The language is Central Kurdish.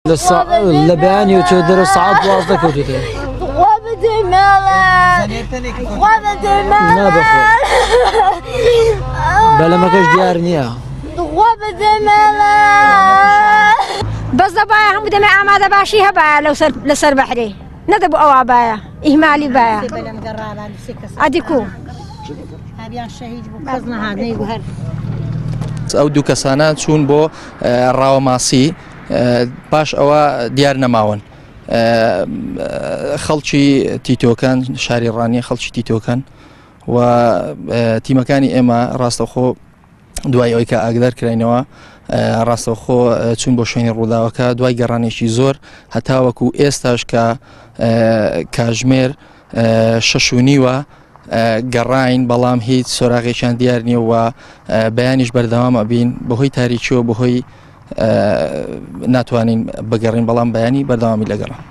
لە بەیانی چۆ دەرە سەعات 12 کەوتێتە. نا بەخۆ بەلەمەکەش دیار نییە. بەس دەبایە هەموو دەمێ ئامادە باشی هەبایە لەسەر لەسەر بەحرێ نەدەبوو ئەوا بایە ئیهمالی بایە ئەدی کو ئەو دوو کەسانە چوون بۆ ڕاوە ماسی پاش ئەوە دیار نەماون. خەڵکی تیتۆکان شاری ڕانیە خەڵکی تیتۆکان و تیمەکانی ئێمە ڕاستەوخۆ دوای ئەوەی کە ئاگدار کراینەوە ڕاستەوخۆ چوون بۆ شوێنی ڕووداوەکە دوای گەڕانێکی زۆر هەتاوەکو ئێستاش کە کاژمێر شەش و نیوە گەڕاین بەڵام هیچ سۆراغێکیان دیار نییە و بەیانیش بەردەوام ئەبین بەهۆی تاریکیەوە بەهۆی ناتوانین بگەڕین بەڵام بەیانی بەردەوامی لەگەڕان.